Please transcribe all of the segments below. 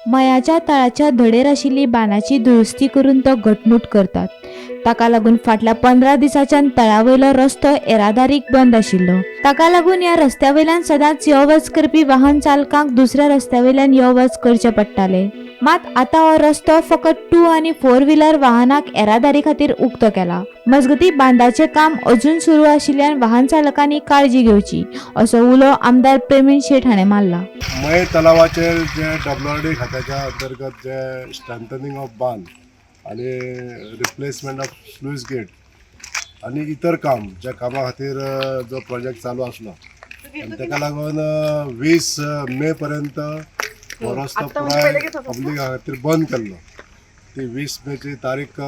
मयाच्या तळाच्या धडेर आशिल्ली बांदाची दुरुस्ती करून तो घटमूट करतात. ताका लागून फाटल्या 15 दिसांच्यान तळावयलो रस्तो येरादारीक बंद आशिल्लो. ताका लागून ह्या रस्त्या वयल्यान सदांच यो वच करपी वाहन चालकांक दुसऱ्या रस्त्या वयल्यान यो वच करचें पडटालें. मात आतां हो रस्तो फकत 2 आनी 4 व्हिलर वाहनाक येरादारी खातीर उक्तो केला. मजगतीं बांदाचें काम अजून सुरू आशिल्ल्यान वाहन चालकांनी काळजी घेवची असो उलो आमदार प्रवीण शेट हाणें मारला. मये तलावाचेर जे WRD खात्याच्या अंतर्गत जे स्ट्रेंथनिंग ऑफ बांद आणि रिप्लेसमेंट ऑफ स्लुईस गेट आणि इतर काम ज्या कामा खातीर जो प्रोजेक्ट चालू आसलो आनी ताका लागून 20 मे पर्यंत हो रस्तो पुराय पब्लिका खातीर बंद केल्लो. ती 20 मेची तारीख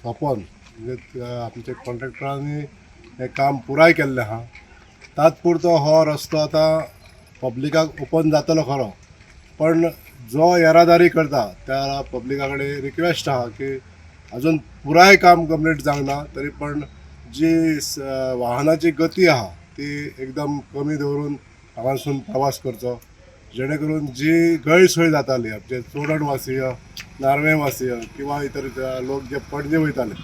सोंपोन म्हणजे आमचे कॉन्ट्रॅक्टरांनी हें काम पुराय केल्लें आहा. तात्पुरतो हो रस्तो आतां पब्लिकाक ओपन जातलो खरो, पण जो येरादारी करता त्या पब्लिका कडेन रिक्वेस्ट आहा की अजून पुराय काम कंप्लीट जावंक ना तरी पण जी वाहनाची गती आहा ती एकदम कमी दवरून हांगासून प्रवास करचो, जेणे करून जी गैरसोय जाताली आमचे चोडण वासीय, नार्वे वासीय किंवा इतर लोक जे पणजे वयताले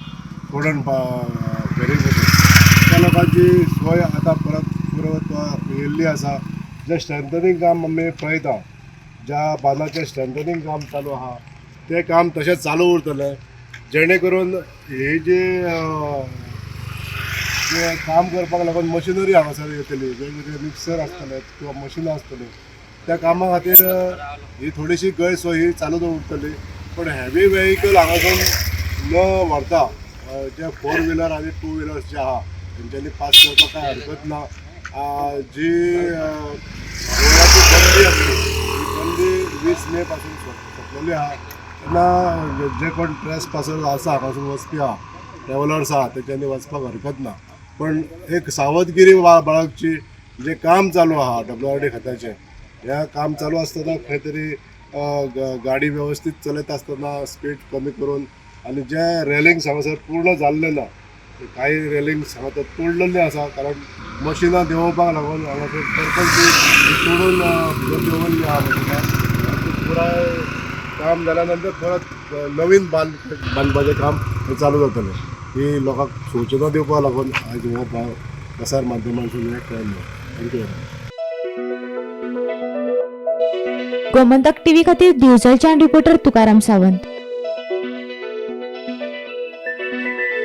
चोडण फेरी त्या लोकांची सोय आतां परत परत येयल्ली आसा. जें स्ट्रेंथनिंग काम आमी पळयता, ज्या बांदाचें स्ट्रेंथनिंग काम चालू आहा तें काम तशेंच चालू उरतलें, जेणे करून ही जी जे काम करपाक लागून मशिनरी हांगासर येतली, वेगवेगळे मिक्सर आसतले किंवा मशिनां आसतली, त्या कामा खातीर ही थोडीशी गैरसोय ही चालूच उरतली. पण हेवी वेहिकल हांगासून न व्हरता जे 4 व्हिलर आनी 2 व्हिलर्स जे आहा तेंच्यांनी पास करपाक कांय हरकत ना. जी रोडाची बंदी आसली ती बंदी 20 मे पासून सोंपलेली आहा. तेन्ना जे कोण ट्रेस पासर आसा हांगासून वचपी आहा, ट्रॅवलर्स आहा, तेंच्यांनी वचपाक हरकत ना. पण एक सावधगिरी बाळगची. जे काम चालू आहा WRD खात्याचें, ह्या काम चालू आसतना खंय तरी गाडी व्यवस्थीत चलयता आसतना स्पीड कमी करून, आनी जे रेलिंग्स हांगासर पूर्ण जाल्ले ना, काही रेलिंग्स हांगा तोडलेले आसा, कारण मशिनां देंवोवपाक लागून हांगासर परपंच तोडून भितर देंवयल्ली आहा मशिनां. आनी पुराय काम जाल्या नंतर परत नवीन बांदपाचें काम हें चालू जातलें. ही लोकांक सूचना दिवपाक लागून आयज हो प्रसार माध्यमांतसून हें कळ्ळें. Thank you very much. Gomantak TV खातीर दिवचलच्यान रिपोर्टर तुकाराम सावंत.